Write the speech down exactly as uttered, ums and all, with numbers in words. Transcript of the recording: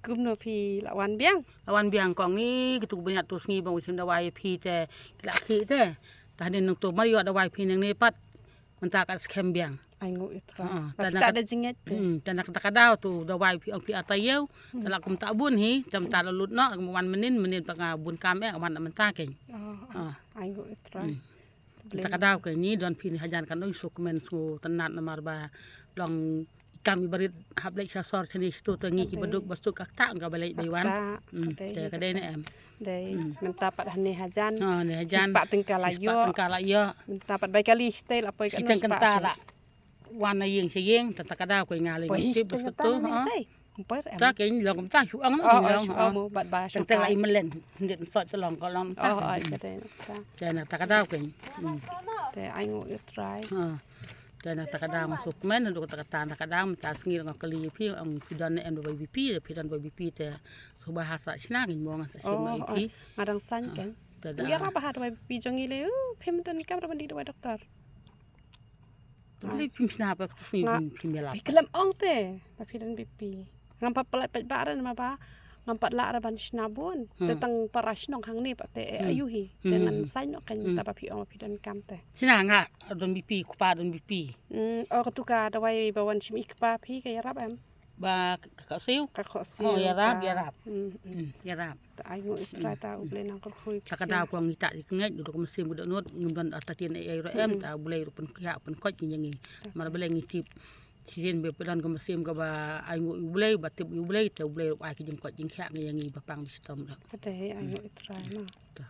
Kumno phi la wan biang? La wan biang kong ni, kitu bniat tu sngi bang u shim dawai phi te, ki la khih te. Tah ni nang tu mar ïoh dawai phi nang ni pat. Mynta ka skhem biang. Ai ngu ïa Trai. Ha, ba tang kita na ka, da jingit te. Hmm, tang na kata ka daw tu dawai phi ong phi ata ïew. Hmm. Tang la kumta bun hi, tang ta la lut noh, wan mynnin, mynnin pa nga bun kam eh, wan na mynta keng. Oh, Ha. Ai ngu ïa Trai. Hmm. Tang ka daw keng ni don phi ni hajan kan ong suk men su tang nat namar ba long kam i barit hap leit sha sor shane shitu te ngi ki baduk ba suk ka kata nga ba leit bai wan. Kata, Hmm, kadei te hi kadei ne kata. Em. Dei, Hmm. mynta pat hane hajan. Ha, ne hajan. Shispah tyngka la Shispah ïoh. tyngka la ïoh. Mynta pat bai kali stai la poi ka Shi no teng shispah kynta sha. la. Wan na ïing sha ïing, tang ta ka daw ko nga lei Poi ngam tip stai bas kynta tu, na ha. Dei. Poi em. Ta ke long kumta shu ong Oh, na oh, long, shu ha. ong mo, bat ba Tang shu teng la kai. i melen, ndit sot te long ko long ta. Oh, oh, kadei na kata. Te na ta ka daw ke. Hmm. Te ai ngu ïa Trai. Ha. Te na ta ka daw suk men, ndu ta ka ta na ka daw, ta sngi nga kali phi, ong phi don em dawai B P, phi don dawai B P te. Suba ha sa shna ngin mo nga sa shim Oh, na i oh. phi. Nga dang san Ha. keng. Te da. Ïa ra ba ha dawai B P jong i le, uh, phim don kam ra ban di dawai doktor. Tang le phim shna ba tu sngi Nga phim ïa la. Phi khlem ong te, ba phi don B P. Ngam pat pynlait pat ba ran ma ba, ngam pat lah ra ban shna bun. Te Hmm. tang para shnong hangne pat te Hmm. ayu hi. Te Hmm. ngan sign noh kan Hmm. ta ba phi ong ba phi don kam te. Shna nga don B P, kpa don B P. Hmm, oh, katu ka dawai ba wan shim i kpa phi ka ïarap em? Ba ka, ka siew? Ka khohsiew Oh, ïarap, ka. ïarap. Hmm, hmm. Hmm, ïarap. Ta ai ngu ïa Trai ta U Blei nang kyrkhu ïa phi. Ta ka daw kong ita di kengej, du ko mynsiem ka dohnud, ngim don ata tien ai ai ro em, Hmm. ta U Blei ru pynkhia pynkoit ki ïa ngi. Ta. Mar ba lei ngi tip. Shisien ba pynlong ka mynsiem kaba ai ngu ïa U Blei, ba tip ïa U Blei, ta U Blei ru ai ki jingkoit jingkhia ngi ïa ngi ba pang di shitom da. Kadei ai ngu ïa Trai ma. Ta.